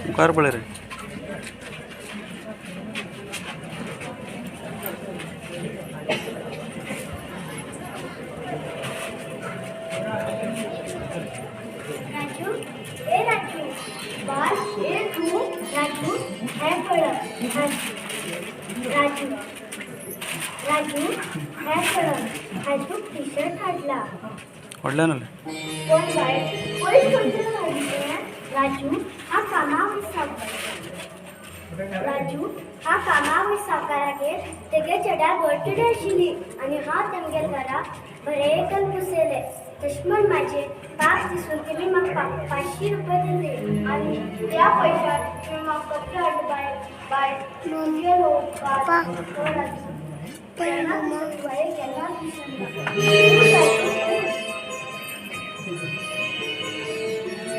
मुखार पळय रे. राजू, ए राजू, बाय, ए तूं. राजू, हें पळय. राजू, राजू, राजू, हें पळय, हांवें तुका टी शर्ट हाडला. व्हडल्यान उलय. कोण बाय? पयस खंयच्यान हाडलें? राजू, हांव कामाक वयता. राजू, हांव कामाक वयता सावकारागेर. तेगे चेड्या बर्थडे आशिल्ली आनी हांव तेमगेर घरा बरें करून पुसयलें. तशें म्हण म्हाजे पाप दिसून तेमी म्हाका 500 रुपया दिले आनी त्या पयशान तुवें म्हाका कपडे हाडले. बाय, बाय, तुमगेलो उपकार. हो राजू, केन्ना बाये, केन्ना विसरना.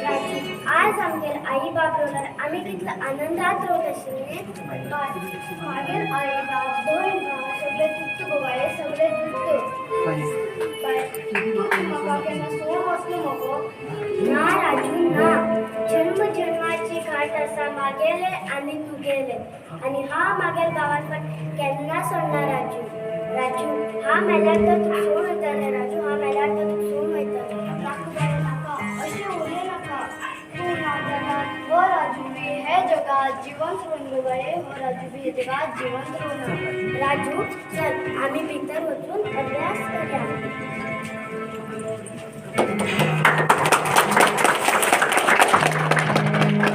राजू, आज आमगेर आई बाप रोवल्यार आमी कितले आनंदात रावत आशिल्ले. बाय, मागीर आई बाप, भयण, भाव सगळे दुखता गो बाये, सगळे दुखता. बाय, तूं म्हाका केन्ना सोडून वतलो मगो? ना राजू, ना. जन्म जन्माची गांठ आसा मागेले आनी तुगेले आनी हांव मागेल भावान पण केन्ना सोडना. राजू, राजू, हांव मेल्यार तर तुका सोडून वयतलें. राजू, हांव मेल्यार तर तुका सोडून वयतलें. नाका बाय, नाका, अशें उलय नाका. तूं ना जाल्यार हो राजू बी हे जगात जिवंत उरना बाये, हो राजू बी हे जगात जिवंत उरना. राजू, चल, आमी भितर वचून अभ्यास करया.